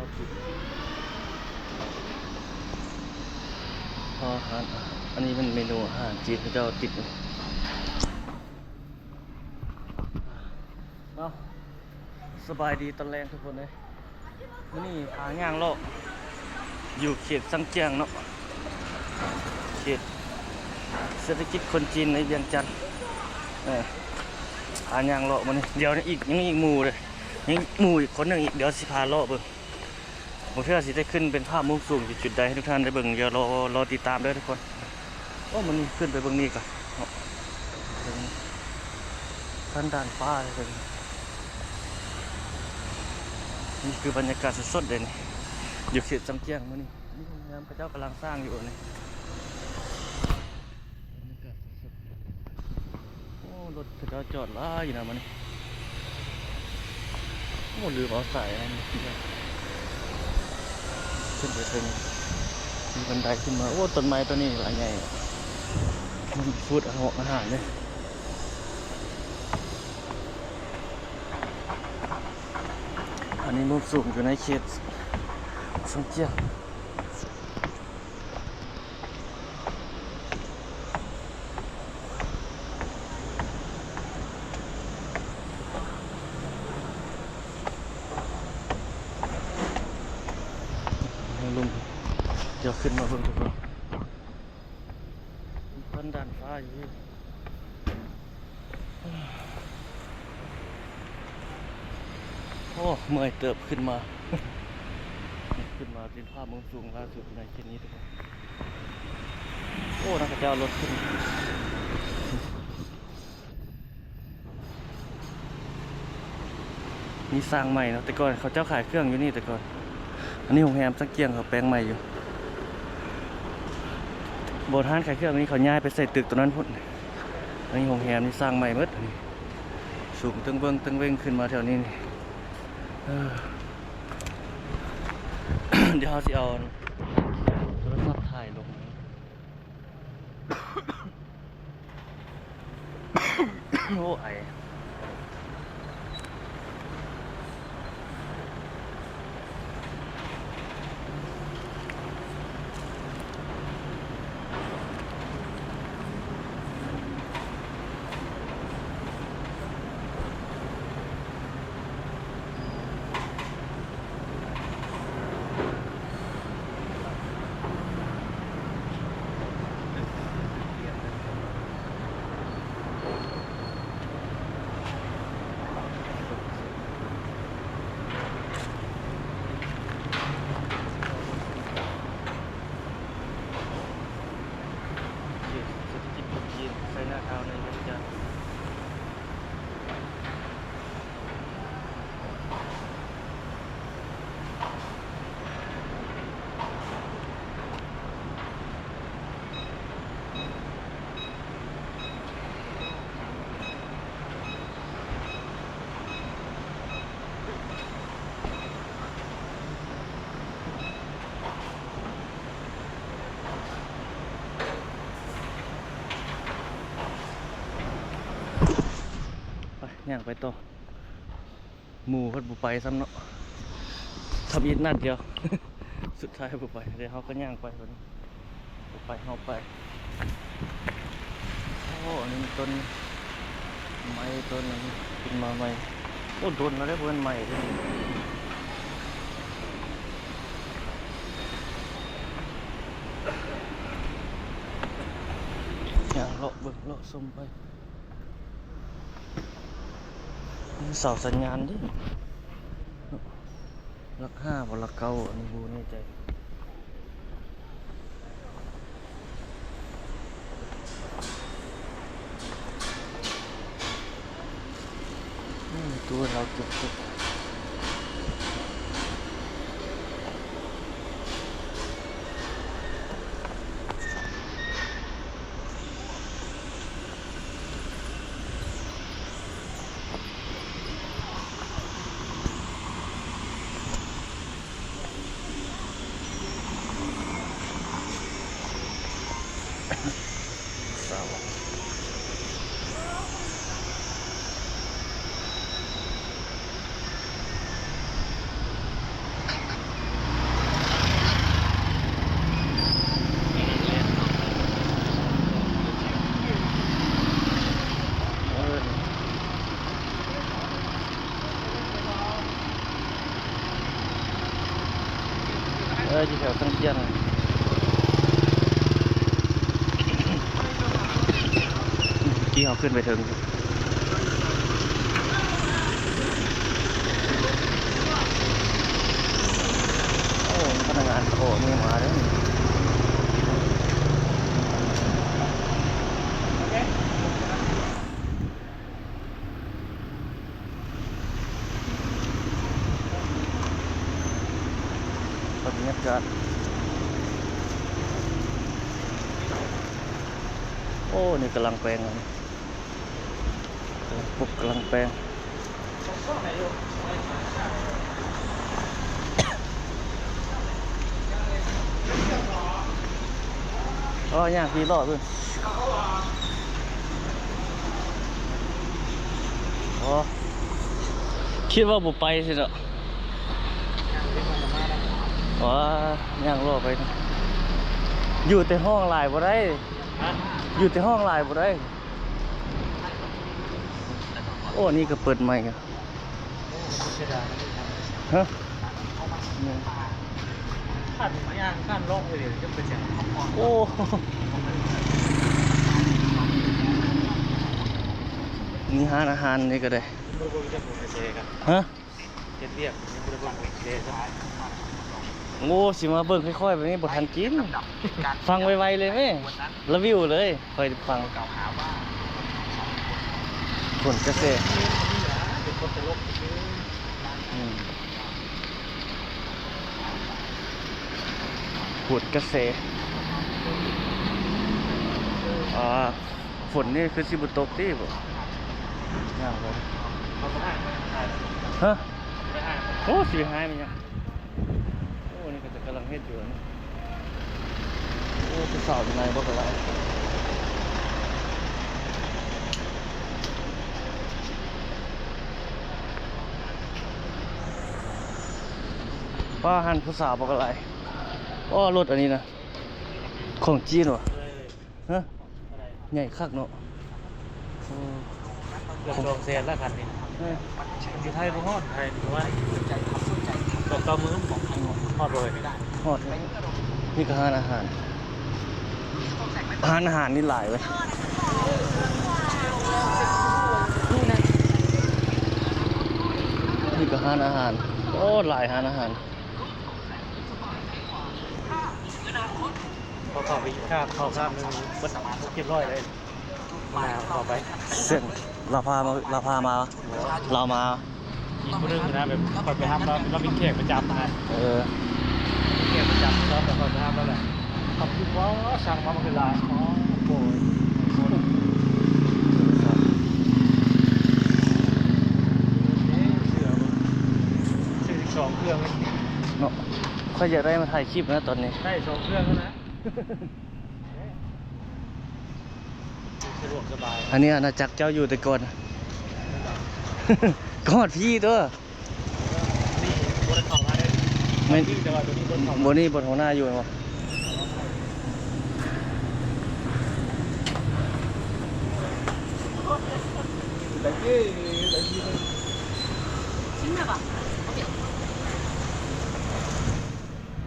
ອາຫານ ອັນນີ້ແມ່ນເມນູອາຫານຈີນເຂົາເຈົ້າຕິດເນາະ. ສະບາຍດີຕອນແລງທຸກຄົນເອີຍ. ມື້ນີ້ພາຍ່າງເລາະຢູ່ເຂດຊາງຈຽງເນາະ ເຂດເສດຖະກິດຄົນຈີນໃນວຽງຈັນ. ເອີ ພາຍ່າງເລາະມື້ນີ້. ດຽວຍັງອີກ ຍັງອີກໝູ່ເດ້ ຍັງໝູ່ອີກຄົນໜຶ່ງອີກ ດຽວຊິພາເລາະເບິ່ງ. ບໍ່ເທື່ອຊິໄດ້ຂຶ້ນເປັນພາບມຸມສູງຢູ່ຈຸດໃດໃຫ້ທຸກທ່ານໄດ້ເບິ່ງ. ດຽວລໍ ລໍຕິດຕາມເດີທຸກຄົນ. ໂອ້ ມື້ນີ້ຂຶ້ນໄປເບິ່ງນີ້ກ່ອນເນາະ ເບິ່ງທາງດ້ານຟ້າເບິ່ງ. ນີ້ຄືບັນຍາກາດສົດໆເດ້ນີ້ ຢູ່ເຂດຊາງຈຽງມື້ນີ້. ນີ້ໂຮງແຮມເຂົາເຈົ້າກຳລັງສ້າງຢູ່ນີ້ ບັນຍາກາດສົດໆ. ໂອ້ ລົດເຂົາເຈົ້າຈອດຫຼາຍຢູ່ນະມື້ນີ້. ໂອ້ ລືມເອົາສາຍອັນນີ້ ຂຶ້ນໄປເທິງ ມີບັນໄດຂຶ້ນມາ. ໂອ້ ຕົ້ນໄມ້ຕົ້ນນີ້ລະໃຫຍ່ ມັນຟູດອາຫານເດ້. ອັນນີ້ມຸມສູງຢູ່ໃນເຂດຊາງຈຽງ. ໃນລຸ່ມ ດຽວຂຶ້ນມາເບິ່ງກ່ອນ ມີຄວັນດ່ານຟ້າຢູ່. ໂອ້ ເມື່ອຍເຕີບຂຶ້ນມາ ຂຶ້ນມາເປັນພາບມຸມສູງລ່າສຸດໃນເຂດນີ້ທຸກຄົນ. ໂອ້ ນັກເຈົ້າລົດຂຶ້ນ ມີສ້າງໃໝ່ເນາະ. ແຕ່ກ່ອນເຂົາເຈົ້າຂາຍເຄື່ອງຢູ່ນີ້ແຕ່ກ່ອນ. ອັນນີ້ໂຮງແຮມຊາງຈຽງເຂົາແປງໃໝ່ຢູ່. ບ່ອນຮ້ານຂາຍເຄື່ອງນີ້ເຂົາຍ້າຍໄປໃສ່ຕຶກຕົວນັ້ນພຸ້ນ. ອັນນີ້ໂຮງແຮມນີ້ສ້າງໃໝ່ໝົດ ສູງເຕີງເວີ້ງເຕີງເວັ່ງຂຶ້ນມາແຖວນີ້ນີ້. ເອີ ດຽວເຮົາຊິເອົາໂທລະສັບຖ່າຍລົງ. ໂອ້ ໄອ. ເຂດເສດຖະກິດຄົນຈີນ ໄຊນາທາວ ໃນວຽງຈັນ. ໄປ ຍ່າງໄປຕໍ່. ໝູ່ເພິ່ນບໍ່ໄປຊ້ຳເນາະ ທຳອິດນັດດຽວ ສຸດທ້າຍບໍ່ໄປ. ແຕ່ເຮົາກໍຍ່າງໄປບັດນີ້ ບໍ່ໄປເຮົາໄປ. ໂອ້ ອັນນີ້ຕົ້ນໄມ້ ຕົ້ນອັນນີ້ຂຶ້ນມາໃໝ່. ໂອ້ ດົນແລ້ວເດ້ ບໍ່ແມ່ນໃໝ່ເດ້. ຍ່າງເລາະເບິ່ງເລາະຊົມໄປ. ເສົາສັນຍານເດ້ ຫຼັກຫ້າບໍ່ ຫຼັກເກົ້າ ອັນນີ້ບໍ່ແນ່ໃຈ. ອືມ ຕູ້ເຮົາເກັບ ເກັບ. ສາວ ຢູ່ແຖວສັງຂຽນ ກີ້ເຮົາຂຶ້ນໄປເທິງ ໂອ້ ພະນັກງານໂທນີ້ມາເດ້. ບັນຍາກາດ ໂອ້ ນີ້ກຳລັງແປງ ກຳລັງປຸກ ກຳລັງແປງ. ອໍ ຍ່າງທີ່ເລາະເບິ່ງ ອໍ ຄິດວ່າບໍ່ໄປຊິເນາະ ວ້າ ຍ່າງເລາະໄປ ຢູ່ແຕ່ຫ້ອງຫຼາຍບໍ່ໄດ້ ຢູ່ແຕ່ຫ້ອງຫຼາຍບໍ່ໄດ້. ໂອ້ ນີ້ກໍເປີດໃໝ່ ເສຍດາຍ ຮະ ຄັນຍ່າງຄັນເລາະເລີຍ ຈະເປັນຫຍັງ ໂອ້ ມີຮ້ານອາຫານນີ້ກໍໄດ້ ບໍ່ໄດ້ເບິ່ງຈັກໝູ່ເສກັນ ຮະ ເຮັດວຽກຍັງບໍ່ໄດ້ເບິ່ງເສກັນ ໂອ້ ຊິມາເບິ່ງຄ່ອຍໆແບບນີ້ບໍ່ທັນກິນ ຟັງໄວໆເລີຍແມ້ ລະວິວເລີຍ. ຂ້ອຍຟັງ ຜົນກະແສ ອືມ ຜົນກະແສ ອ່າ ຝົນນີ້ຄືຊິບໍ່ຕົກຕິ ບໍ່ ຍາກເລີຍ ຮະ ໂອ້ ຊິໄປຮ້າຍມັນຫຍັງ. ໂອ້ ນີ້ກໍຈະກຳລັງເຮັດຢູ່ນີ້ ໂອ້ ຜູ້ສາວຢູ່ໃນບໍ່ກະຫຼາຍ ປ້າ ຫັ້ນຜູ້ສາວບໍ່ກະຫຼາຍ ອໍ ລົດອັນນີ້ນະ ຂອງຈີນຫວາ ຮະ ໃຫຍ່ຄັກເນາະ ໂອ້ ເກືອບສອງແສນລະຄັນນີ້ ເອີ ຢູ່ໄທບໍ່ຮອດ ໄທປະມານສອງສາມມື້ ຮອດບໍ່ເອີຍ ຮອດ ນີ້ກໍຮ້ານອາຫານ ຮ້ານອາຫານນີ້ຫຼາຍເວີຍ ນີ້ກໍຮ້ານອາຫານ ໂອ້ ຫຼາຍຮ້ານອາຫານ. ເຂົາເຂົ້າໄປຄາບ ເຂົ້າຄາບໜຶ່ງເບິດຫົກເຈັດຮ້ອຍເລີຍ ມາເຂົ້າໄປ ເຊິ່ງລາວພາມາ ລາວພາມາ ລາວມາ ອີກຜູ້ໜຶ່ງນະ ແບບຂ້ອຍໄປຮັບລາວ ລາວເປັນແຂກປະຈຳນະ ເອີ ເປັນແຂກປະຈຳ ລາວໄປ ຂ້ອຍໄປຮັບລາວແຫຼະ ເຂົາຄືວ່າສັ່ງມາບັກຫຼາຍ ອໍ ໂອ້ຍ ເອີ ເສື້ອ ເສື້ອສິບສອງເຄື່ອງເນາະ ຂ້ອຍຢາກໄດ້ມາຖ່າຍຄລິບນະຕອນນີ້ ໄດ້ສອງເຄື່ອງແລ້ວນະ ສະດວກສະບາຍ ອັນນີ້ອານາຈັກເຈົ້າຢູ່ແຕ່ກ່ອນ ກໍຮອດພີ້ຕົວະ ນີ້ບໍ່ໄດ້ເຂົ້າມາເດ້ ແມ່ນ ແຕ່ວ່າຕົວນີ້ບໍ່ໄດ້ເຂົ້າມາ ບໍ່ນີ້ບ່ອນຫົວໜ້າຢູ່ແມ່ນບໍ່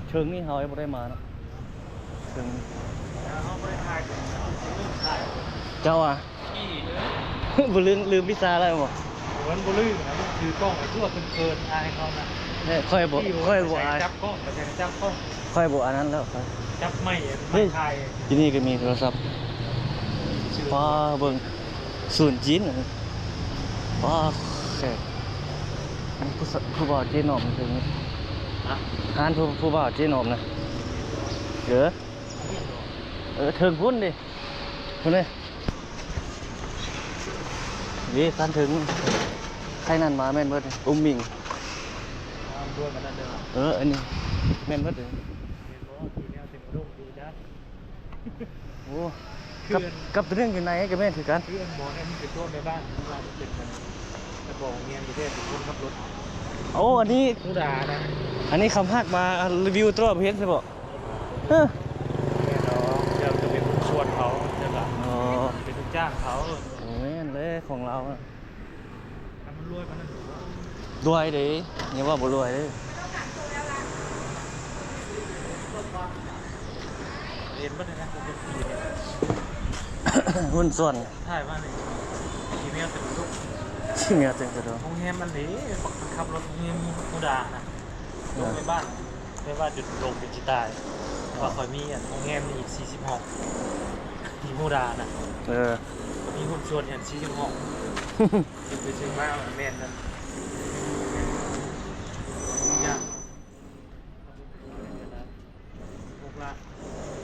ເທິງນີ້ເຮົາບໍ່ໄດ້ມາເນາະ. ເຊິ່ງ ເຈົ້າອະ ບໍ່ລືມ ລືມວິຊາແລ້ວບໍ່? ມັນບໍ່ລືມນະ ມັນຖືກ້ອງໄປທົ່ວເຂີນໆ ອາຍເຂົານະ ແທ້ ຂ້ອຍບໍ່ ຂ້ອຍບໍ່ອາຍ ຈັບກ້ອງ ໄປໃສ່ຈັບກ້ອງ ຂ້ອຍບໍ່ອັນນັ້ນແລ້ວ ຈັບໄມ້ ເຮີ້ຍ ຢູ່ນີ້ກໍມີໂທລະສັບ ປ້າ ເບິ່ງ ສູນຈີນ ປ້າ ແຂກ ອັນຜູ້ສ- ຜູ້ບ່າວເຈໜອມເທິງນີ້ ຮະ? ຮ້ານຜູ້ ຜູ້ບ່າວເຈໜອມນະ ເອີ ເອີ ເທິງພຸ້ນເດ້ ພຸ້ນເດ້ ເດ້ ຊັ້ນເທິງ ໄຂ່ນັ້ນມາແມ່ນເບິດ ອຸ້ມມິງ ເອີ ອັນນີ້ແມ່ນເບິດເດ້ ໂອ້ ກັບ ກັບຕົວໜຶ່ງຢູ່ໃນກໍແມ່ນຄືກັນ ຄືອັນໝໍນັ້ນເປັນຕົວແມ່ບ້ານ ວ່າເປັນອັນ ກະບອກຮຽນຢູ່ແທ້ ເປັນຄົນຂັບລົດ ໂອ້ ອັນນີ້ ຜູ້ດານະ ອັນນີ້ຄຳຮັກມາຣີວິວຕົວະ ເຫັນໃຊ່ບໍ່? ເອີ ແມ່ນດອກ ເຈົ້າຈະເປັນຜູ້ຊ່ວຍເຂົາ ເຈົ້າກະ ອໍ ເປັນລູກຈ້າງເຂົາ ໂອ້ ແມ່ນແຫຼະ ຂອງລາວ ຄັນມັນລວຍປານນັ້ນ ລວຍເດ້ ຢ່າວ່າບໍ່ລວຍເດ້. ເຫັນບໍ່ໄດ້ນະ ເປັນຜີເດ້ ຫຸ້ນສ່ວນ ຖ່າຍມານີ້ ຂີ້ແມວເຕັມໂຕ ຂີ້ແມວເຕັມໂຕ. ໂຮງແຮມອັນນີ້ ບັກຂັບລົດໂຮງແຮມມູດານະ ເອີ ລົງໄປບ້ານ ໄປບ້ານຈົນລົງຈົນຊິຕາຍ ວ່າຂ້ອຍມີອັນໂຮງແຮມນີ້ອີກສີ່ສິບຫ້ອງ ທີ່ມູດານະ ເອີ ມີຫຸ້ນສ່ວນອັນສີ່ສິບຫ້ອງ ເປັນໄປເຊີງມາແມ່ນນັ້ນ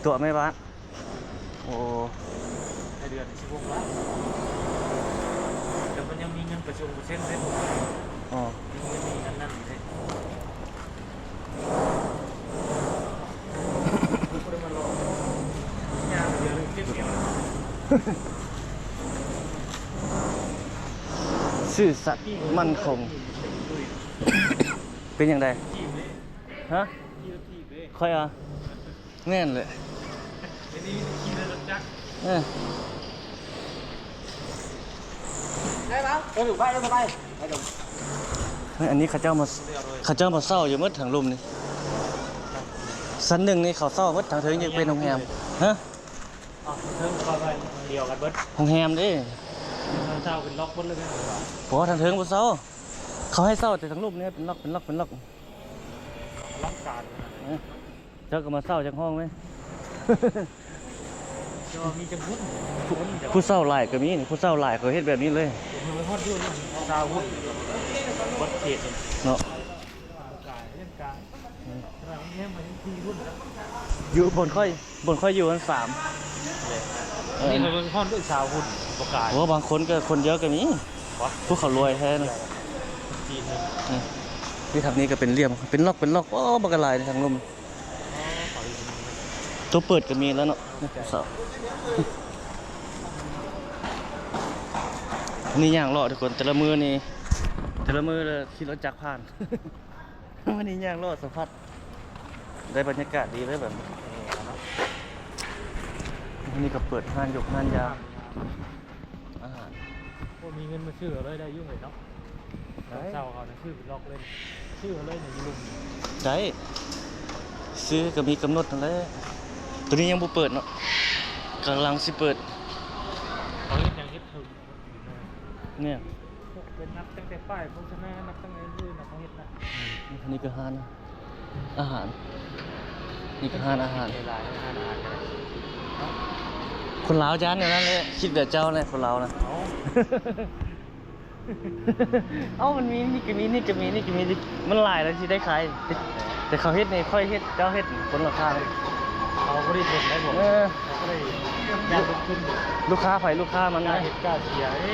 ຕົວະແມ່ບ້ານ ໂອ້ ໃຫ້ເດືອນສິບຫົກລ້ານ ແຕ່ມັນຍັງມີເງິນປະຊົງເປີເຊັນເດ້ ອໍ ມີເງິນນີ້ອັນນັ້ນເດ້ ບໍ່ໄດ້ມາຫຼອກ ຍ່າງເດີນເກັບເອວ ຊື່ສັດໝັ້ນຄົງ ເປັນຈັ່ງໃດ? ຮະ? ຂ້ອຍອະ ແມ່ນແຫຼະ ເອີ ໄດ້ແລ້ວ ເອີ ໄປ ໄປ ໄປ ເຮີ້ຍ ອັນນີ້ເຂົາເຈົ້າມາ ເຂົາເຈົ້າມາເຊົ່າຢູ່ໝົດທາງລຸ່ມນີ້ ຊັ້ນໜຶ່ງນີ້ເຂົາເຊົ່າໝົດ ທາງເທິງຍັງເປັນໂຮງແຮມ ຮະ? ເອົາ ເທິງເຂົາໄປດຽວກັນເບິດ ໂຮງແຮມເດ້ ເຊົ່າເປັນລັອກເບິດເລີຍ ບໍ່ ທາງເທິງບໍ່ເຊົ່າ ເຂົາໃຫ້ເຊົ່າແຕ່ທາງລຸ່ມນີ້ ເປັນລັອກ ເປັນລັອກ ເປັນລັອກ ລັອກການ ເອີ ເຈົ້າກໍມາເຊົ່າຈັກຫ້ອງເວີຍ ເຈົ້າມີຈັກຫຸ້ນ ຜູ້ເຊົ່າຫຼາຍກໍມີ ຜູ້ເຊົ່າຫຼາຍເຂົາເຮັດແບບນີ້ເລີຍ ເຮົາຮອດຢູ່ຊາວຫຸ້ນ ເບິດເຂດເນາະ ກາຍເລື່ອງກາຍ ອືມ ແຕ່ວ່າມັນແຮງໄປທີ່ຫຸ້ນແລ້ວ ຢູ່ບ່ອນຂ້ອຍ ບ່ອນຂ້ອຍຢູ່ຫັ້ນສາມ ເອີ ນີ້ເຂົາເບິ່ງຮອດດ້ວຍຊາວຫຸ້ນບໍ່ກາຍ ໂອ້ ບາງຄົນກໍຄົນດຽວກໍມີ ພວກເຂົາລວຍແທ້ນະ ອືມ ນີ້ທາງນີ້ກໍເປັນຫຼ່ຽມ ເປັນລັອກ ເປັນລັອກ ໂອ້ ບັກຫຼາຍທາງລຸ່ມ ຕົວເປີດກໍມີແລ້ວເນາະ ນີ້ ສາວ ນີ້ຍ່າງເລາະທຸກຄົນ ແຕ່ລະມື້ນີ້ ແຕ່ລະມື້ລະຂີ່ລົດຈັກຜ່ານ ມື້ນີ້ຍ່າງເລາະສະພັດ ໄດ້ບັນຍາກາດດີເລີຍແບບນີ້ ນີ້ກໍເປີດຮ້ານຢົກຮ້ານຢາ ອາຫານ ໂອ້ ມີເງິນມາຊື້ເອົາເລີຍໄດ້ຢູ່ເລີຍເນາະ ໄດ້ ເຊົ່າເຂົານະ ຊື້ເປັນລັອກເລີຍ ຊື້ເອົາເລີຍນີ້ຢູ່ລຸ່ມນີ້ ໄດ້ ຊື້ກໍມີກຳນົດຫັ້ນແຫຼະ ໂຕນີ້ຍັງບໍ່ເປີດເນາະ ກຳລັງຊິເປີດ ເຂົາເຮັດຫຍັງເຮັດເຖິງ ນີ້ ເປັນນັບຕັ້ງແຕ່ປ້າຍໂຄສະນາ ນັບຕັ້ງແຕ່ອື່ນນະ ເຂົາເຮັດນະ ອືມ ອັນນີ້ກໍຮ້ານອາຫານ ນີ້ກໍຮ້ານອາຫານ ຫຼາຍໆ ຮ້ານອາຫານກໍໄດ້ ຄົນລາວຢ້ານແນວນັ້ນແຫຼະ ຄິດແບບເຈົ້າແຫຼະ ຄົນລາວນະ ເອົ້າ ເອົ້າ ມັນມີ ນີ້ກໍມີ ນີ້ກໍມີ ນີ້ກໍມີ ມັນຫຼາຍແລ້ວຊິໄດ້ຂາຍ ແຕ່ເຂົາເຮັດນີ້ ຂ້ອຍເຮັດ ເຈົ້າເຮັດ ຄົນລະຂ້າງ ເຂົາບໍ່ໄດ້ສົນໄດ້ບໍ່ ເອີ ເຂົາກໍໄດ້ຢາກລົງທຶນຢູ່ ລູກຄ້າໃຜລູກຄ້າມັນນະ ເຮັດກາເສຍເດ້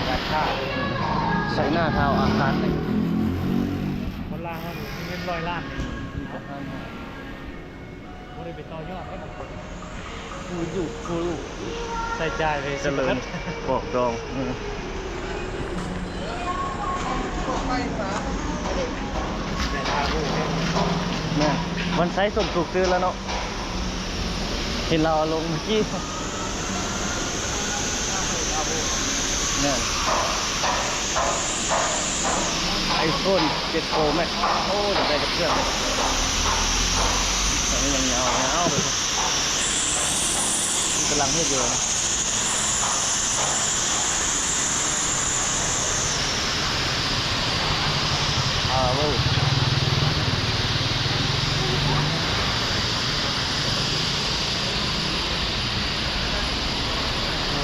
ການຄ້າ ໃສ່ໜ້າທ້າວອາຄານນີ້ ຄົນລາວເຮົານີ້ມີເງິນຮ້ອຍລ້ານນີ້ ບໍ່ໄດ້ໄປຕໍ່ຍອດໃດບາງຄົນ ຜູ້ຢູ່ຜູ້ໃຊ້ຈ່າຍໄປ ຈະເລີນປອກດອງ ອືມ ແມ່ນ ວັນໄຊສົມສຸກຊື່ແລ້ວເນາະ ເຫັນລາວເອົາລົງເມື່ອກີ້ ແມ່ນ ໄອໂຟນເຈັດໂປຣແມັກ ໂອ້ ຢາກໄດ້ຈັກເຄື່ອງ ອັນນີ້ຍັງຍາວໆ ເລີຍ ມັນກຳລັງເຮັດຢູ່ນະ ອາໂວ ເອີ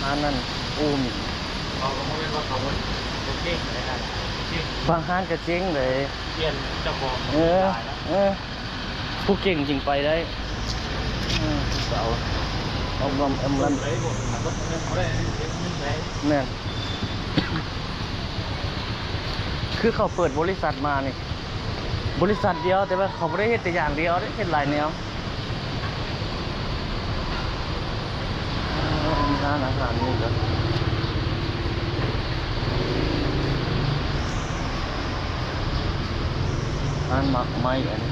ອັນນັ້ນອູມິ ເຂົາກໍບໍ່ແມ່ນວ່າເຂົາບໍ່ເກັ່ງເດ້ ເກັ່ງ ບາງຮ້ານກໍເຈັງເດ້ ປ່ຽນເຈົ້າຂອງ ເອີ ຫຼາຍແລ້ວ ເອີ ຜູ້ເກັ່ງຈຶ່ງໄປໄດ້ ເອີ ຜູ້ສາວ ອອມລອມແອມລັນ ໄດ້ບໍ່ ລົດເຂົາໄດ້ ເຮັດເງິນໄດ້ ແມ່ນ ຄືເຂົາເປີດບໍລິສັດມານີ້ ບໍລິສັດດຽວ ແຕ່ວ່າເຂົາບໍ່ໄດ້ເຮັດແຕ່ຢ່າງດຽວເດ້ ເຮັດຫຼາຍແນວ ມີຮ້ານອາຫານນີ້ກໍ ຮ້ານໝາກໄມ້ອັນນີ້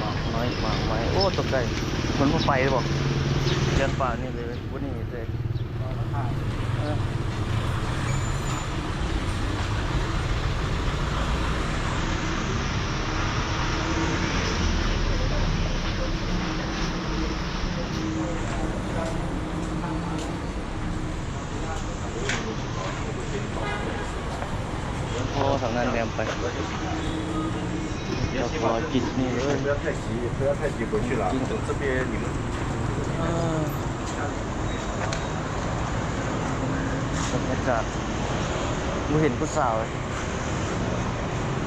ໝາກໄມ້ ໝາກໄມ້ ໂອ້ ຕົກໃຈ ມັນບໍ່ໄປບໍ່? ແຕ່ງປ່ານີ້ເລີຍ ບໍ່ໜີເລີຍ. ເອີ ໂອ້ ທາງນັ້ນແນມໄປ ເຈົ້າຂອງກິນນີ້ເລີຍ 不要太急，不要太急回去了，等这边你们 ເອີ ບັນຍາກາດ ບໍ່ເຫັນຜູ້ສາວເລີຍ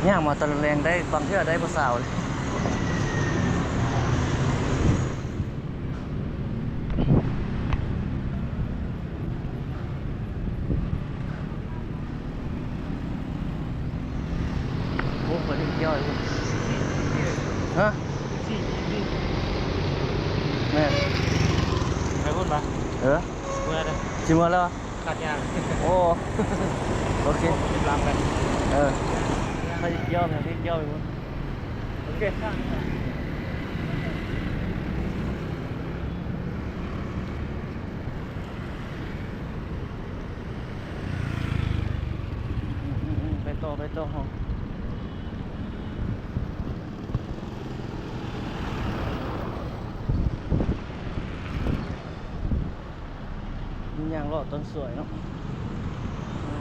ຍ່າງມາຕອນແລງໄດ້ ບາງເທື່ອໄດ້ຜູ້ສາວເລີຍ. ໂອ້ ເພິ່ນຍັງກ່ຽວຢູ່ ຮະ? ແມ່ນ ໄປພຸ້ນປະ? ເອີ ເມື່ອເດີ ຊິເມືອແລ້ວ ຂາດຍາງ ໂອ້ ໂອເຄ ໂອ້ ເປັນລຳເລີຍ ເອີ ໃຜກ່ຽວແມ່ນ ກ່ຽວຢູ່ ໂອເຄ ອືມໆໆ ໄປຕໍ່ ໄປຕໍ່ເຮົາ. ຍ່າງເລາະຕອນສວຍເນາະ ເອີ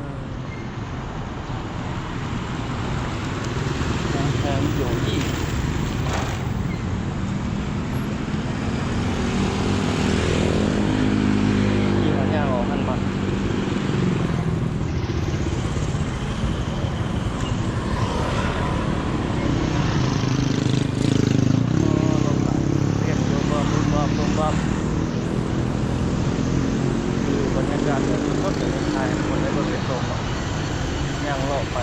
ໂຮງແຮມໂຢຢີ ທີ່ເຮົາຍ່າງອອກຫັ້ນມາ. ໂອ້ ລົມພັດ ລມພັດ ລົມພັດ ລົມພັດ ຄືບັນຍາກາດແບບສົດໆ ຢາກໃຫ້ທຸກຄົນໄດ້ເບິ່ງໂດຍຕົງເນາະ ຍ່າງເລາະໄປ.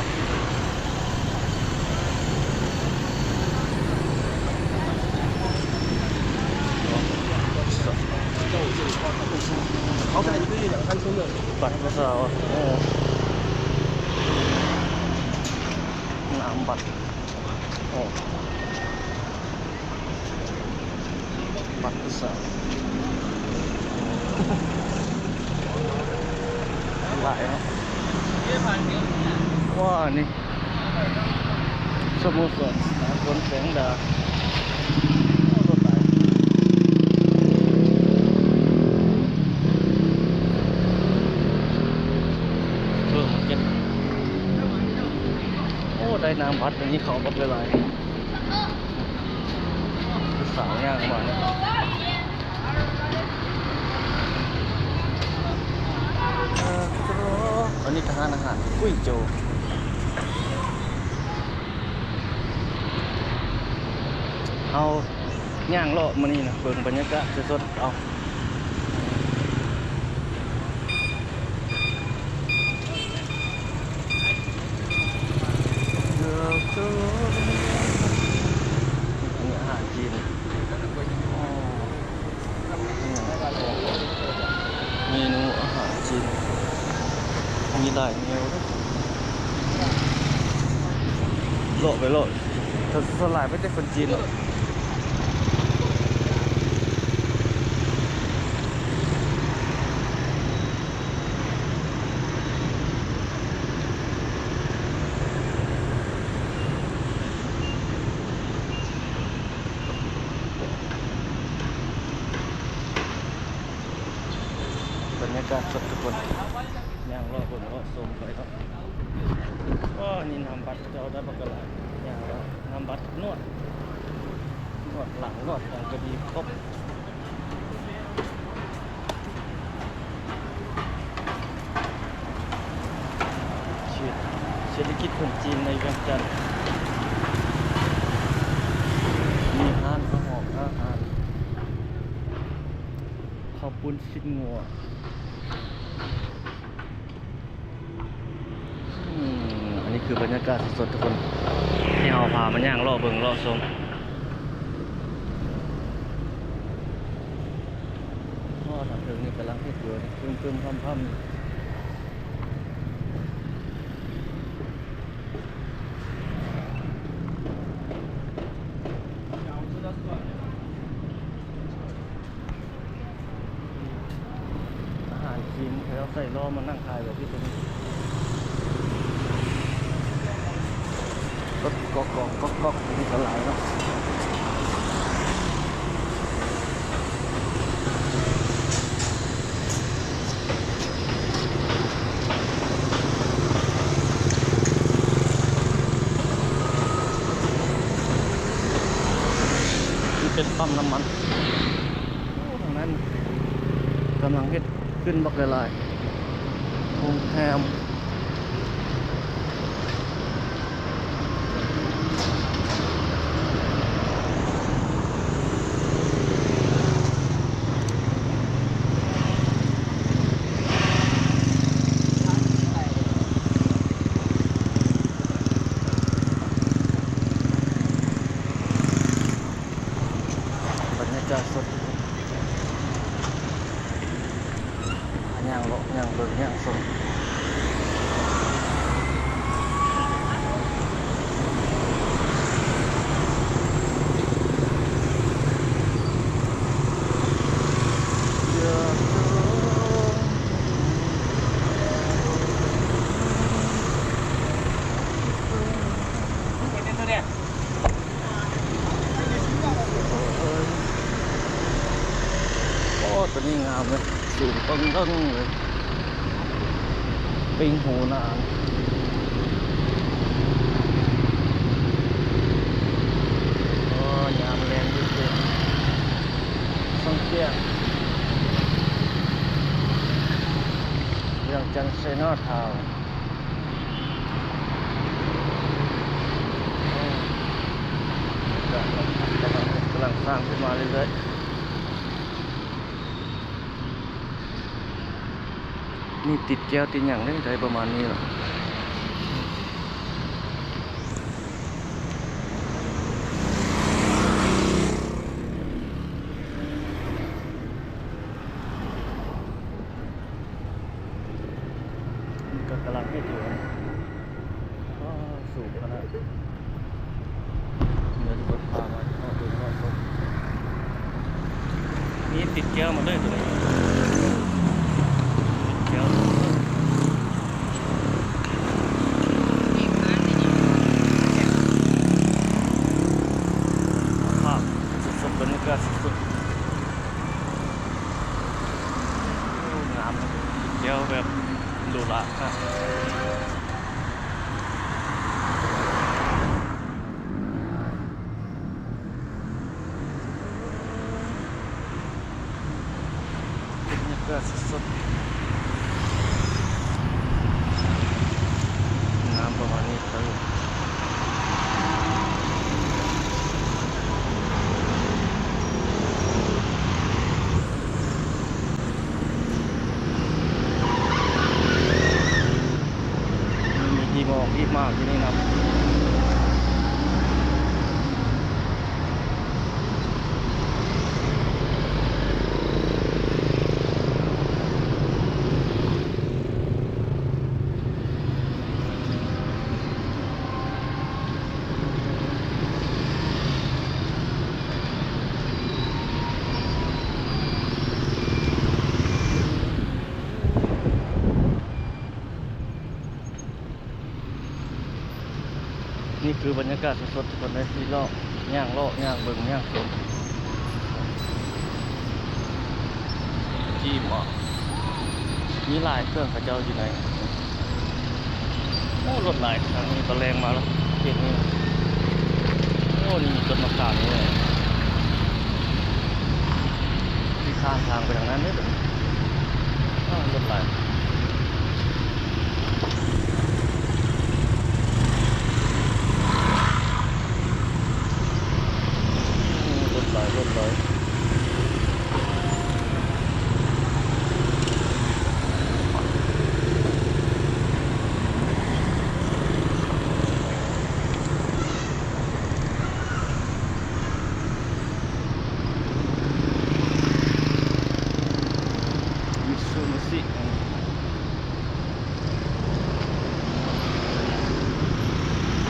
ບັດຜູ້ສາວ ໂອ້ ນາມບັດ ໂອ້ ບັດຜູ້ສາວ ຫຼາຍເນາະ ວ້າ ນີ້ ສະໂມສອນສາກົນແສງດາ ໂອ້ ລົດຫຼາຍ ເພີ່ມເກັບ ໂອ້ ໄດ້ນາມບັດ ອັນນີ້ເຂົາບັກຫຼາຍໆ ຜູ້ສາວຍ່າງມາເນາະ ເອີ ອັນນີ້ກະຮ້ານອາຫານ ກຸ້ຍໂຈ ເຮົາຍ່າງເລາະມື້ນີ້ນະ ເບິ່ງບັນຍາກາດສົດໆ ເອົາ. ອາຫານຈີນ ເມນູອາຫານຈີນ ມີຫຼາຍແນວເດີ ເລາະໄປເລາະ ສ່ວນຫຼາຍມີແຕ່ຄົນຈີນເນາະ. ບັນຍາກາດສົດທຸກຄົນ ຍ່າງເລາະເບິ່ງເລາະຊົມໄປເນາະ. ໂອ້ ນີ້ນາມບັດເຂົາເຈົ້າໄດ້ບັກຫຼາຍ ຍ່າງເລາະ ນາມບັດນວດ ນວດຫຼັງນວດຫຍັງກະມີຄົບ. ເສດ ເສດຖະກິດຄົນຈີນໃນວຽງຈັນ ມີຮ້ານເຂົ້າຫອມ ຮ້ານເຂົ້າປຸ້ນຊີ້ນງົວ. ອືມ ອັນນີ້ຄືບັນຍາກາດສົດໆ ທຸກຄົນ ທີ່ເຮົາພາມາຍ່າງເລາະເບິ່ງເລາະຊົມ. ຮອດທາງເທິງນີ້ກຳລັງເຮັດຢູ່ ຄຶ້ມໆ ຄ່ຳໆ. ໂອ້ ໃສ່ລໍ້ມານັ່ງຖ່າຍແບບນີ້ ລົດກອກໆ ກອກໆ ນີ້ກໍຫຼາຍເນາະ. ນີ້ເປັນປ້ຳນ້ຳມັນ. ໂອ້ ທາງນັ້ນກຳລັງເຮັດຂຶ້ນບັກຫຼາຍໆ ໂຮງແຮມ. ບັນຍາກາດສົດ ຍ່າງເລາະ ຍ່າງເບິ່ງ ຍ່າງຊົມ. ໂອ້ ໂຕນີ້ງາມເລີຍ ສູງເຖິງເທິງເລີຍ ປິງຫູໜາງ. ໂອ້ ຍາມແລງຢູ່ເຂດຊອງກ້ຽງ ວຽງຈັນໄຊນາທາວ. ກຳລັງ ກຳລັງສ້າງຂຶ້ນມາເລື້ອຍໆ. ນີ້ຕິດແກ້ວຕິດຫຍັງເດ້ ໄດ້ປະມານນີ້ລະ. ມັນກໍກຳລັງເຮັດຢູ່ນະ. ວ້າວ ສູງຂະໜາດ. ເດີນລົດຜ່ານມາເນາະ ເບິ່ງເນາະ ຊົມ. ນີ້ຕິດແກ້ວໝົດເລີຍໂຕນີ້ ຕິດແກ້ວໝົດເລີຍ. ພາບສົດໆ ບັນຍາກາດສົດໆ. ໂອ້ ງາມເນາະ ແກ້ວແບບຫຼູຫຼາຄັກ. ບັນຍາກາດສົດໆ ງາມປະມານນີ້ເລີຍ. ມີທີ່ໝອກທີ່ໝາກຢູ່ນີ້ນຳ. ນີ້ຄືບັນຍາກາດສົດໆ ທຸກຄົນເອີຍ ທີ່ເລາະ ຍ່າງເລາະ ຍ່າງເບິ່ງ ຍ່າງຊົມ. ຈີມເນາະ ມີຫຼາຍເຄື່ອງເຂົາເຈົ້າຢູ່ໃນ. ໂອ້ ລົດຫຼາຍ ທາງນີ້ຕອນແລງມາແລ້ວ ເຂດນີ້. ໂອ້ ນີ້ມີຕົ້ນມະຂາມນີ້ ທີ່ຂ້າມທາງໄປທາງນັ້ນເດ້. ໂອ້ ລົດຫຼາຍ. ໂອ້ ລົດຫຼາຍ ລົດຫຼາຍ. ມິດຊູບິຊິ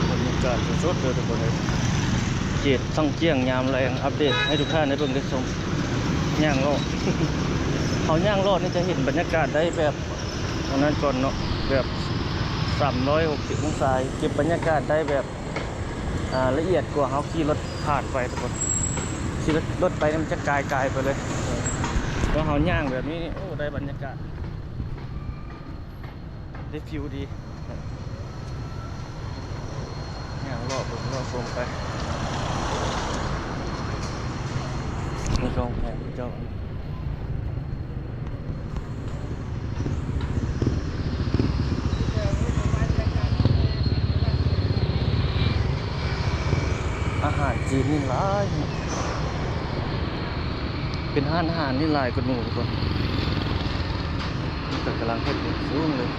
ບັນຍາກາດສົດໆ ເດີທຸກຄົນເອີຍ ເຂດຊອງກ້ຽງຍາມແລງ ອັບເດດໃຫ້ທຸກທ່ານໄດ້ເບິ່ງໄດ້ຊົມ. ຍ່າງເລາະ ເຮົາຍ່າງເລາະນີ້ຈະເຫັນບັນຍາກາດໄດ້ແບບ ອັນນັ້ນກ່ອນເນາະ ແບບສາມຮ້ອຍຫົກສິບອົງສາ ເກັບບັນຍາກາດໄດ້ແບບ ອ່າ ລະອຽດກວ່າເຮົາຂີ່ລົດຜ່ານໄປທຸກຄົນ. ຂີ່ລົດໄປນີ້ມັນຈະກາຍໆໄປເລີຍ ແລ້ວເຮົາຍ່າງແບບນີ້ ໂອ້ ໄດ້ບັນຍາກາດ ໄດ້ຟີວດີ. ຍ່າງເລາະເບິ່ງເລາະຊົມໄປ ມີກອງແພເຈົ້າ ອາຫານຈີນນີ້ຫຼາຍ ເປັນຮ້ານອາຫານນີ້ຫຼາຍກວ່າໝູ່ທຸກຄົນ. ເພິ່ນກຳລັງເຮັດຂຶ້ນສູງເລີຍ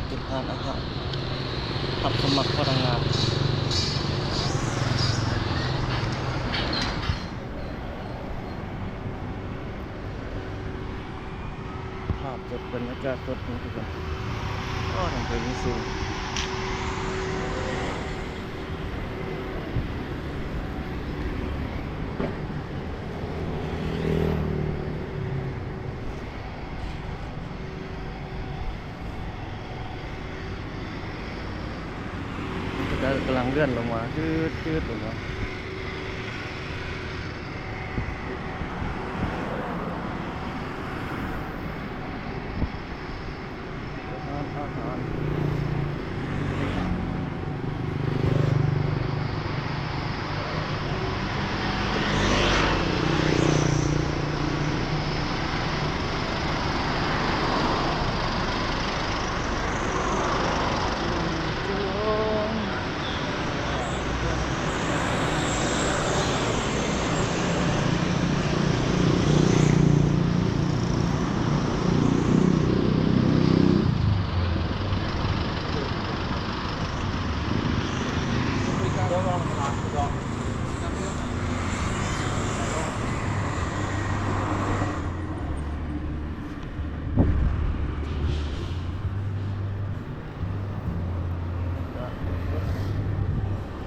ເປັນຮ້ານອາຫານ ຮັບສະໝັກພະນັກງານ. ພາບສົດ ບັນຍາກາດສົດນີ້ທຸກຄົນ ໂອ້ ທາງເທິງນີ້ສູງ ກຳລັງເລື່ອນລົງມາ ຈືດໆລົງມາ.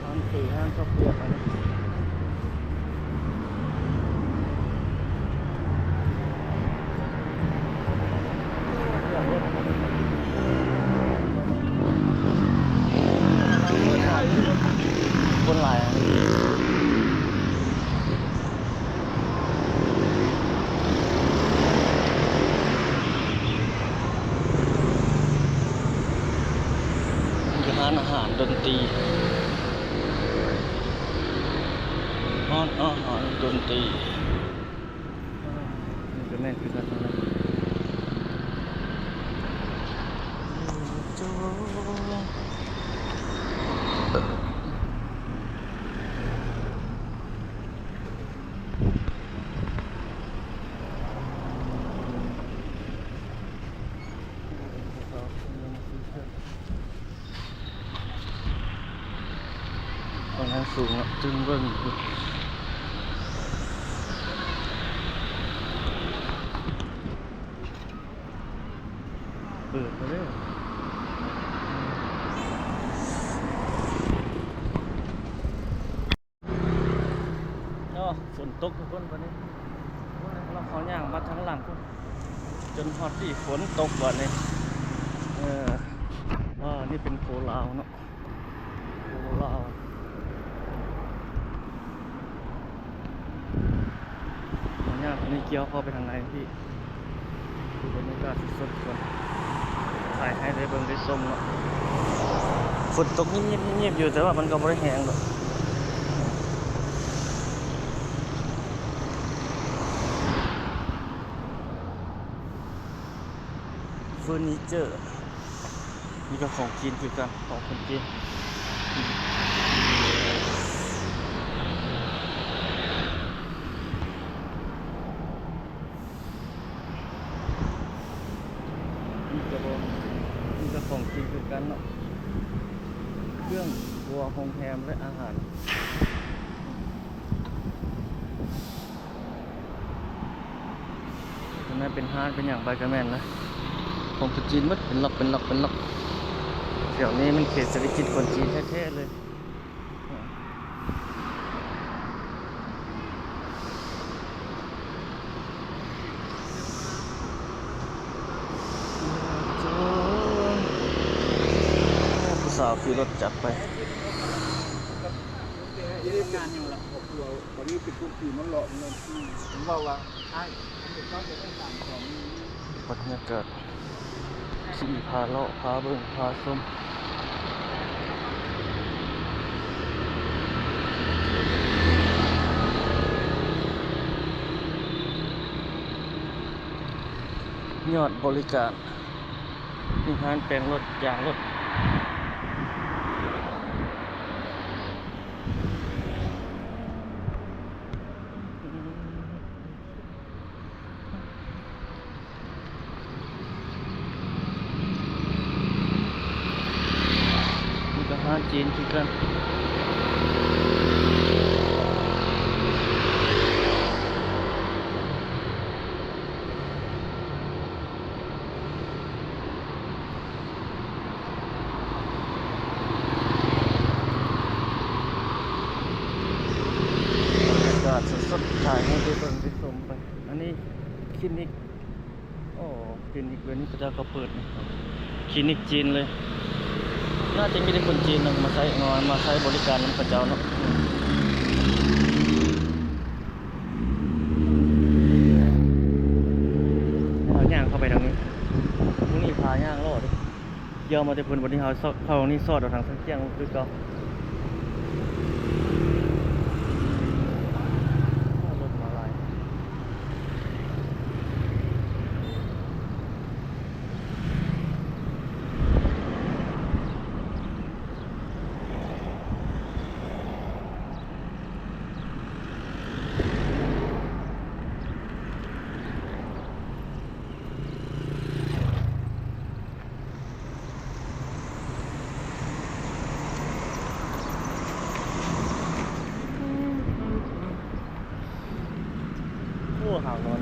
ຮ້ານເຄ ຮ້ານເຂົ້າປຽກອັນນີ້ ຄົນຫຼາຍ. ມີແຕ່ຮ້ານອາຫານດົນຕີ ຮ້ານອາຫານດົນຕີ ນີ້ກະແມ່ນຄືກັນ. ຕອນນັ້ນສູງເນາະ ຈຶ່ງເບິ່ງຢູ່ ເປີດມາເລີຍເນາະ. ຝົນຕົກທຸກຄົນ ບາດນີ້ ໂອ້ຍ ເຮົາຍ່າງມາທາງຫຼັງພຸ້ນ ຈົນຮອດທີ່ຝົນຕົກບາດນີ້. ເອີ ວ່ານີ້ເປັນໂຄລາວເນາະ ໂຄລາວ. ເຮົາຍ່າງ ອັນນີ້ກ່ຽວເຂົ້າໄປທາງໃນພີ້ ຄືບັນຍາກາດສົດໆ ທຸກຄົນ ຖ່າຍໃຫ້ໄດ້ເບິ່ງໄດ້ຊົມເນາະ. ຝົນຕົກຍິບໆຢູ່ ແຕ່ວ່າມັນກະບໍ່ໄດ້ແຮງດອກ. ເຟີນີເຈີ ນີ້ກະຂອງຈີນຄືກັນ ຂອງຄົນຈີນ. ນີ້ກະບໍ່ ນີ້ກະຂອງກິນຄືກັນເນາະ ເຄື່ອງຄົວ ໂຮງແຮມ ແລະ ອາຫານ. ເປັນ ເປັນຮ້ານເປັນຫຍັງໄປກະແມ່ນລະ ຂອງຄົນຈີນໝົດ ເປັນລັອກ ເປັນລັອກ ເປັນລັອກ. ແຖວນີ້ມັນເຂດເສດຖະກິດຄົນຈີນແທ້ໆເລີຍ. ຜູ້ສາວຂີ່ລົດຈັກໄປ. ເຮັດງານຫຍັງລະ ຄອບຄົວ ຕອນນີ້ເປັນຄົນຈີນມັນເລາະ ມັນເວົ້າວ່າ ອ້າຍ ບັນຍາກາດຂີ່ພາເລາະ ພາເບິ່ງ ພາຊົມ ຍອດບໍລິການ ມີຮ້ານແປງລົດ ຢາງລົດ. ນີ້ກະຮ້ານຈີນຄືກັນ. ບັນຍາກາດສົດໆ ຖ່າຍໃຫ້ໄດ້ເບິ່ງໄດ້ຊົມໄປ. ອັນນີ້ຄລີນິກ ໂອ້ ຄລີນິກດຽວນີ້ເຂົາເຈົ້າກະເປີດ ຄລີນິກຈີນເລີຍ. ໜ້າຈະມີແຕ່ຄົນຈີນເນາະ ມາໃຊ້ ມາໃຊ້ບໍລິການນຳເຂົາເຈົ້າເນາະ. ເຮົາຍ່າງເຂົ້າໄປທາງນີ້ ມື້ນີ້ພາຍ່າງເລາະເດ້. ກ່ຽວມາແຕ່ພຸ້ນ ບັດນີ້ເຮົາເຂົ້ານີ້ສອດເອົາທາງຊຽງຂຽງຄືເກົ່າ. ລົດມາຫຼາຍ. ໂອ້ ຫາວນອນ.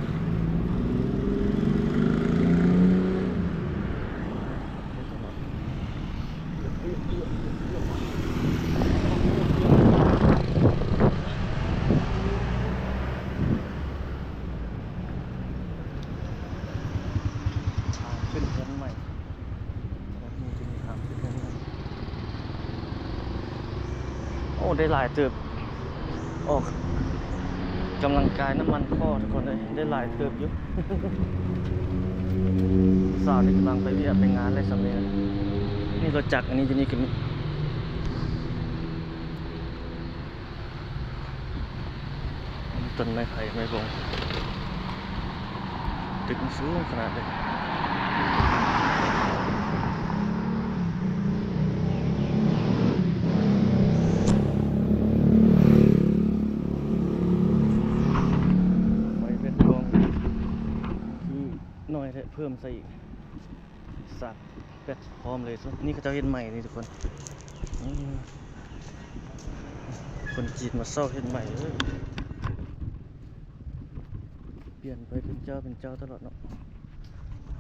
ທາງຂຶ້ນເຮືອນໃໝ່ ໂອ້ ໄດ້ຫຼາຍເຕີບ. ອອກກຳລັງກາຍ ນ້ຳມັນພໍ້ ທຸກຄົນເອີຍ ໄດ້ຫຼາຍເຕີບຢູ່. ສາວນີ້ກຳລັງໄປວຽກໄປງານແລ້ວ ສຳເລັດ. ນີ້ລົດຈັກ ອັນນີ້ຢູ່ນີ້ກະມີ ຕົ້ນໄມ້ໄຜ່ໄມ້ບົງ ຕຶກມັນສູງຂະໜາດເດ. ໄຟແບດກອງຄືໜ້ອຍແທ້ ເພີ່ມໃສ່ອີກ ສາກແບດພ້ອມເລີຍ. ນີ້ເຂົາເຈົ້າເຮັດໃໝ່ນີ້ທຸກຄົນ ອືມ ຄົນຈີນມາເຊົ່າເຮັດໃໝ່ເລີຍ. ປ່ຽນໄປເປັນເຈົ້າເປັນເຈົ້າຕະຫຼອດເນາະ.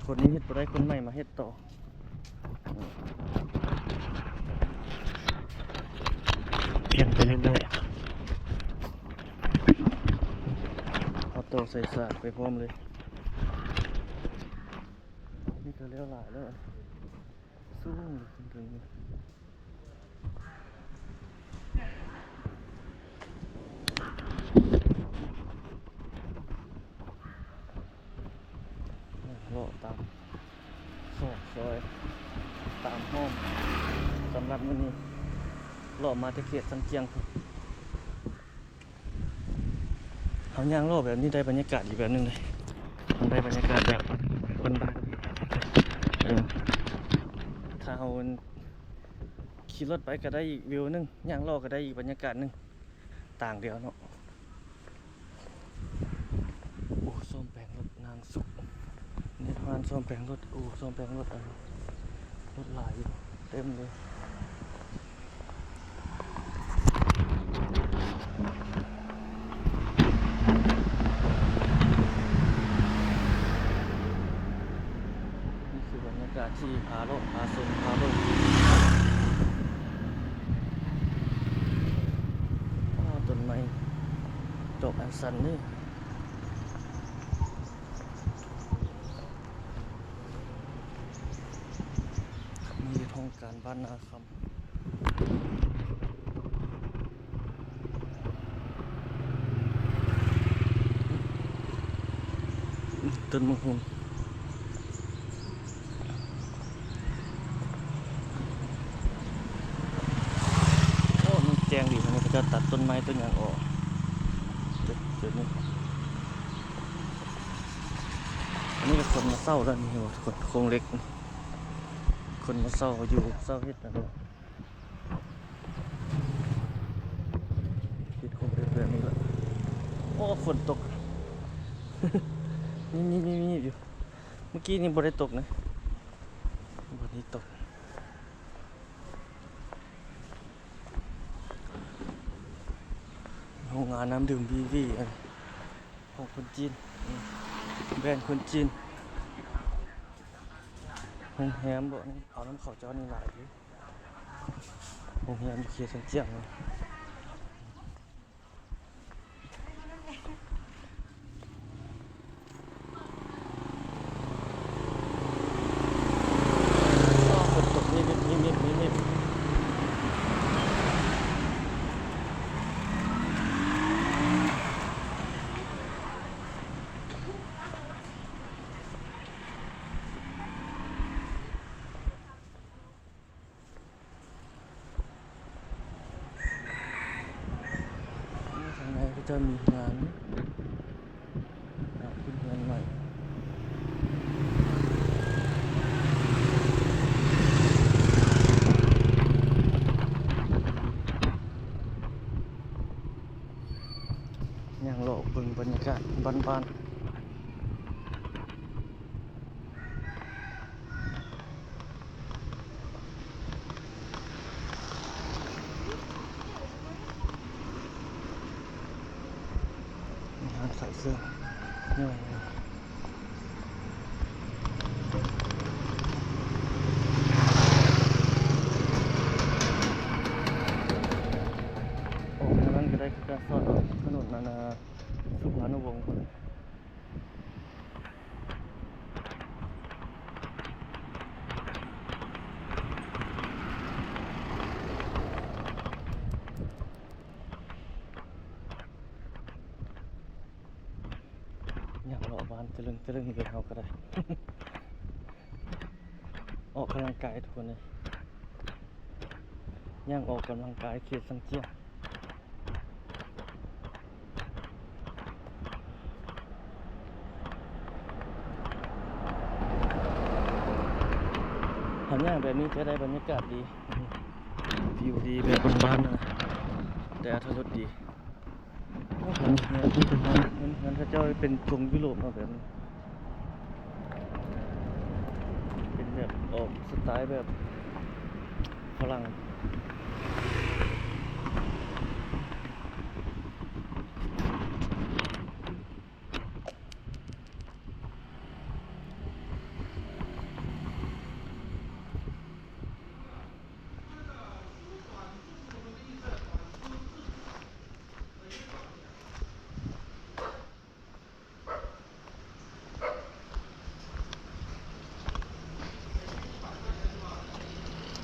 ຄົນນີ້ເຮັດບໍ່ໄດ້ ຄົນໃໝ່ມາເຮັດຕໍ່. ປ່ຽນໄປເລື້ອຍໆ ເອົາຕໍ່ໃສ່ສາກໄປພ້ອມເລີຍ. ນີ້ກະແລ້ວຫຼາຍແລ້ວ ສູງຂຶ້ນເທິງ. ເລາະຕາມຊອກຊອຍ ຕາມຫ້ອງ. ສຳລັບມື້ນີ້ ເລາະມາແຕ່ເຂດຊຽງຂຽງ. ເຮົາຍ່າງເລາະແບບນີ້ໄດ້ບັນຍາກາດອີກແບບໜຶ່ງເດ້ ມັນໄດ້ບັນຍາກາດແບບບ້ານໆ. ເອີ ຖ້າເຮົາຂີ່ລົດໄປກະໄດ້ອີກວິວໜຶ່ງ ຍ່າງເລາະກະໄດ້ອີກບັນຍາກາດໜຶ່ງ ຕ່າງແລ້ວເນາະ. ໂອ້ ສ້ອມແປງລົດນາງສຸກ ເຮັດຮ້ານສ້ອມແປງລົດ. ໂອ້ ສ້ອມແປງລົດ ອັນ ລົດຫຼາຍຢູ່ ເຕັມເລີຍ. ທີ່ພາເລາະ ພາຊົມ ພາເບິ່ງ. ໂອ້ ຕົ້ນໄມ້ດອກອັນຊັນນີ້ ມີຫ້ອງການບ້ານນາຄຳ. ຕົ້ນໝາກຫຸ່ງ ໂອ້ ມັນແຈ້ງດີ ເຂົາເຈົ້າຕັດຕົ້ນໄມ້ຕົ້ນຫຍັງອອກ ຈຸດນີ້. ອັນນີ້ກໍຄົນມາເຊົ່າແລ້ວນີ້ ເຫັນບໍ່ທຸກຄົນ ໂຄງເຫຼັກ ຄົນມາເຊົ່າຢູ່ເຊົ່າເຮັດນັ້ນແຫຼະ. ເຮັດຄົງເປັນແບບນີ້ລະ. ໂອ້ ຝົນຕົກ ມີບໆໆໆຢູ່ ເມື່ອກີ້ນີ້ບໍ່ໄດ້ຕົກນະ ບໍ່ໄດ້ຕົກ. ໂຮງງານນ້ຳດື່ມວີວີ ອັນຂອງຄົນຈີນ ແບຣນຄົນຈີນ. ໂຮງແຮມບໍ່ ເອົານຳເຂົາເຈົ້ານີ້ຫຼາຍຢູ່. ໂຮງແຮມຢູ່ເຂດຊຽງຈຽງເນາະ. ຝົນຕົກນິດໆໆໆ. ທາງໃນເຂົາເຈົ້າມີງານ ງານຂຶ້ນເຮືອນໃໝ່. ຍ່າງເລາະເບິ່ງບັນຍາກາດບ້ານໆ. ຮ້ານຂາຍເຄື່ອງ ອອກທາງນັ້ນກໍໄດ້ຄືກັນ ສອດອອກຖະໜົນອັນນາ ສຸພານຸວົງພຸ້ນ. ຍ່າງເລາະບ້ານຕະລຶງຕະລຶງເລີຍເຮົາກໍໄດ້ ອອກກຳລັງກາຍທຸກຄົນເອີຍ. ຍ່າງອອກກຳລັງກາຍເຂດຊຽງຈຽງ ຫາຍ່າງແບບນີ້ຈະໄດ້ບັນຍາກາດດີ ວິວດີແບບບ້ານໆນະ ແຕ່ອັດຖະລົດດີ. ໂອ້ ເຮືອນ ເຮືອນ ເຮືອນເຂົາເຈົ້າເປັນຊົງຢູໂຣບເນາະ ແບບນີ້ ເປັນແບບອອກສະໄຕແບບຝຣັ່ງ.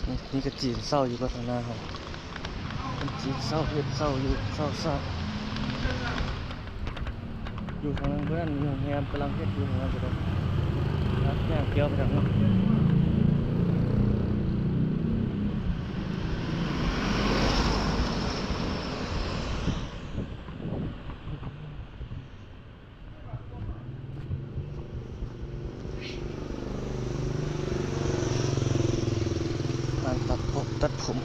ນີ້ ນີ້ກໍຈີນເຊົ່າຢູ່ບໍ່ທາງໜ້າເຮົາ ຄົນຈີນເຊົ່າເຮັດ ເຊົ່າຢູ່ ເຊົ່າສ້າງ. ຢູ່ທາງນັ້ນເພິ່ນມີໂຮງແຮມກຳລັງເຮັດຢູ່ ທາງນັ້ນກໍໄດ້ ຍ່າງກ່ຽວໄປທາງນັ້ນ. ຮ້ານຕັດຜົມ ຕັດຜົມ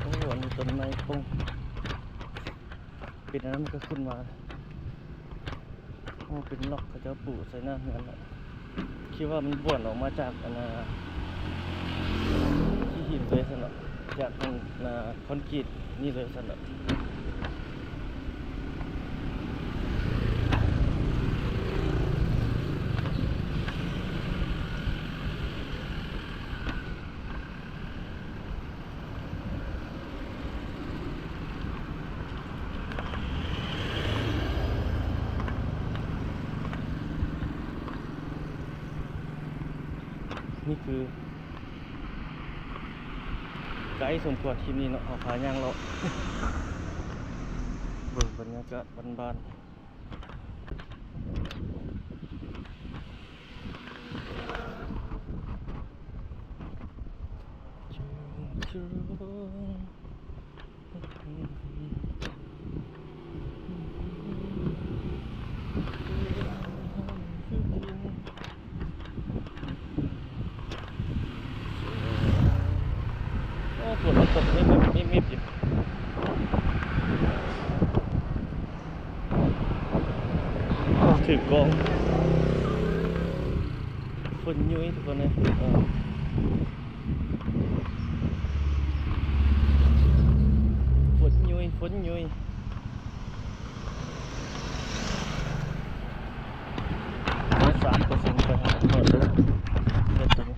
ໂອ້ ອັນນີ້ຕົ້ນໄມ້ປົງ ເປັນອັນນັ້ນກໍຂຶ້ນມາ ໂອ້ ເປັນລັອກ ເຂົາເຈົ້າປູໃສ່ໜ້າເຮືອນລະ. ຄິດວ່າມັນບ້ວນອອກມາຈາກອັນນ່າ ຂີ້ຫີນເລີຍຊັ້ນເນາະ ຈາກອັນນ່າ ຄອນກຣີດນີ້ເລີຍຊັ້ນເນາະ. ນີ້ຄື ໄກສົມຄວນ ຄລິບນີ້ເນາະ ເຮົາພາຍ່າງເລາະ ເບິ່ງບັນຍາກາດບ້ານໆ. ໂອ້ ຝົນມັນຕົກມິບໆຢູ່ ໂອ້ ຖືກກ້ອງ ຝົນຍຸຍທຸກຄົນເອີຍ ເອີ ຝົນຍຸຍ ຝົນຍຸຍ. ສາມເປີເຊັນ ໄປຫາຖອດເດີ ແບັດໂຕນີ້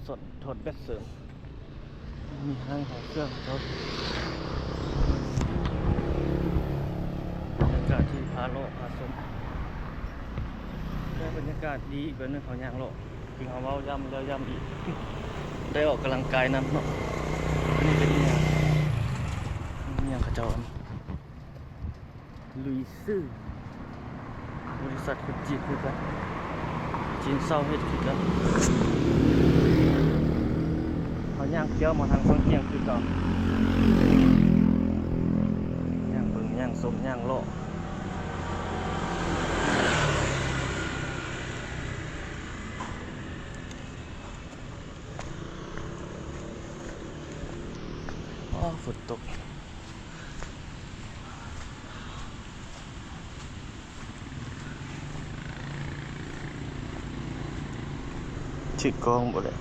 ຖອດ ຖອດແບັດເສີມ ມີຮ້ານຂາຍເຄື່ອງເຂົາເຈົ້າ ບັນຍາກາດທີ່ພາເລາະພາຊົມ ໄດ້ບັນຍາກາດດີອີກແບບໜຶ່ງ ເຮົາຍ່າງເລາະ ຄືເຮົາເວົ້າຢ້ຳແລ້ວຢ້ຳອີກ ໄດ້ອອກກຳລັງກາຍນຳເນາະ. ອັນນີ້ເປັນອີ່ຫຍັງ ອີ່ຫຍັງເຂົາເຈົ້າ ລຸຍຊື່ ບໍລິສັດຄົນຈີນຄືກັນ ຈີນເຊົ່າເຮັດຄືກັນ ເຮົາຍ່າງກ້ຽວມາທາງຊອງກ້ຽງຄືເກົ່າ ຍ່າງເບິ່ງ ຍ່າງຊົມ ຍ່າງເລາະ. ອໍ ຝົນຕົກ ຖືກກ້ອງບໍ່ແຫຼະ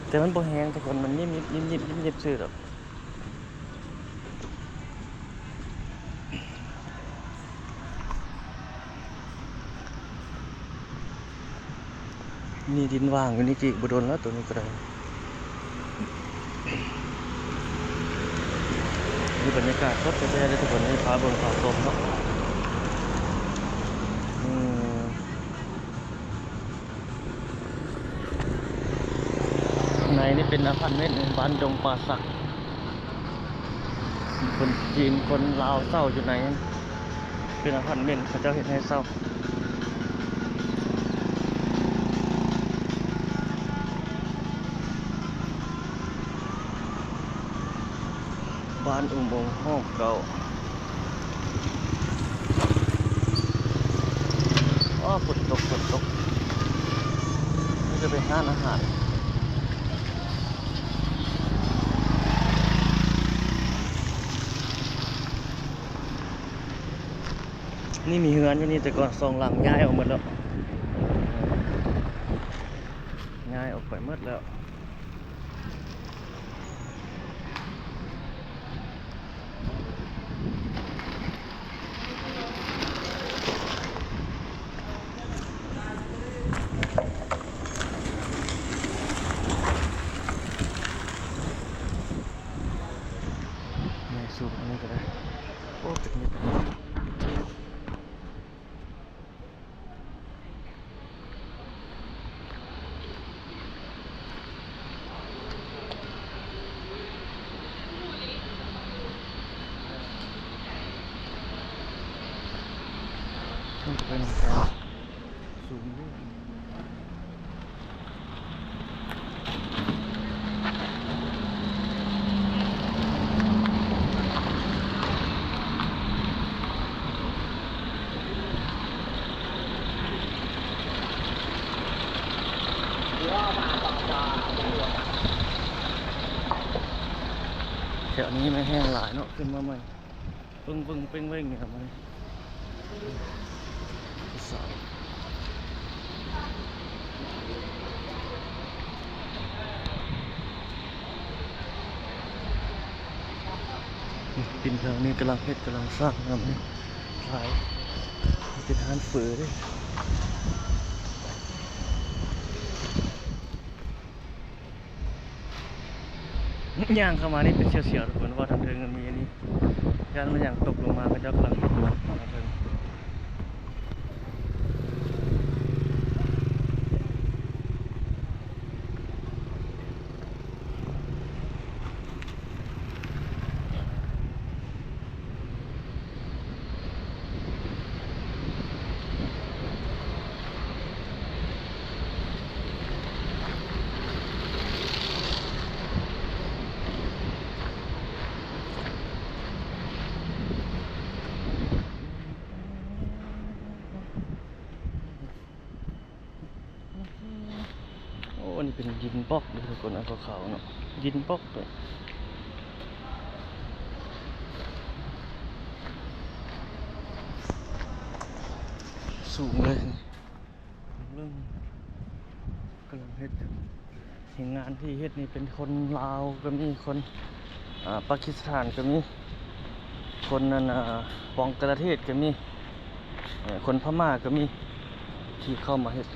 ແຕ່ມັນບໍ່ແຮງທຸກຄົນ ມັນຍິບໆ ຍິບໆ ຍິບໆ ຊື່ດອກ. ນີ້ດິນຫວ່າງຢູ່ນີ້ ຈີກບໍ່ດົນແລ້ວ ໂຕນີ້ກໍໄດ້ ນີ້ບັນຍາກາດສົດແທ້ໆເດີທຸກຄົນ ນີ້ພາເບິ່ງພາຊົມເນາະ ອືມ. ໃນນີ້ເປັນອາພາດເມັນ ບ້ານດົງປ່າສັກ ມີຄົນຈີນ ຄົນລາວເຊົ່າຢູ່ໃນ ເປັນອາພາດເມັນ ເຂົາເຈົ້າເຮັດໃຫ້ເຊົ່າ. ບ້ານອຸໂມງຫ້ອງເກົ້າ ອໍ ຝົນຕົກ ຝົນຕົກ ມັນຈະເປັນຮ້ານອາຫານ ນີ້ມີເຮືອນຢູ່ນີ້ແຕ່ກ່ອນສອງຫຼັງ ຍ້າຍອອກໝົດແລ້ວ ຍ້າຍອອກໄປໝົດແລ້ວ. ໃນສູງອັນນີ້ກໍໄດ້ ໂອ້ ເປັນມິດ. ມັນເປັນແຖວສູງຢູ່. ແຖວນີ້ແມ່ນແຫ້ງຫຼາຍເນາະ ຂຶ້ນມາໃໝ່ ເບິ່ງໆ ເບິ່ງໆ ນີ້ລະມັນ. ປິ່ນທາງນີ້ກຳລັງເຮັດ ກຳລັງສ້າງນຳນີ້ ຂາຍ ເປັນຮ້ານເຝີເດ້. ຍ່າງເຂົ້າມານີ້ເປັນສຽວໆ ທຸກຄົນ ເພາະວ່າທາງເທິງມັນມີອັນນີ້ ຢ້ານມັນຫຍັງຕົກລົງມາ ເຂົາເຈົ້າກຳລັງເຮັດຢູ່ທາງເທິງ. ໂອ້ ອັນນີ້ເປັນດິນບລັອກເດີທຸກຄົນ ອັນຂາວໆເນາະ ດິນບລັອກເດ້ ສູງເລີຍ ເບິ່ງ ກຳລັງເຮັດ ແຮງງານທີ່ເຮັດນີ້ເປັນຄົນລາວກໍມີ ຄົນ ອາ ປາກິສຖານກໍມີ ຄົນ ອັນ ອາ ບັງກະລາເທດກໍມີ ເອີ ຄົນພະມ້າກໍມີ ທີ່ເຂົ້າມາເຮັດ.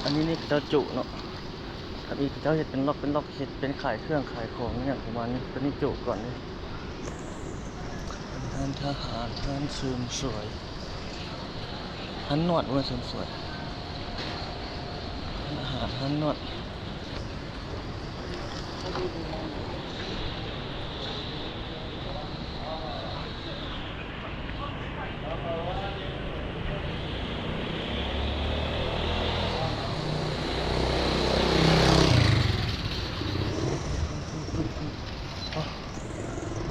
ອັນນີ້ນີ້ເຂົາເຈົ້າຈຸເນາະ ອັນນີ້ເຂົາເຈົ້າເຮັດເປັນລັອກເປັນລັອກ ເຮັດເປັນຂາຍເຄື່ອງຂາຍຂອງອີ່ຫຍັງປະມານນີ້ ຕົວນີ້ຈຸກ່ອນເດ້. ຮ້ານອາຫານ ຮ້ານເສີມສວຍ ຮ້ານນວດ ບໍ່ແມ່ນເສີມສວຍ ຮ້ານອາຫານ ຮ້ານນວດ.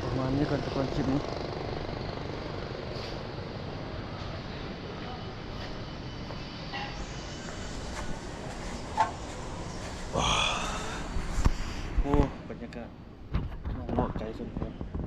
ປະມານນີ້ກ່ອນທຸກຄົນ ຄລິບນີ້. ໂອ້ ບັນຍາກາດ ເລາະໄກສົມຄວນ.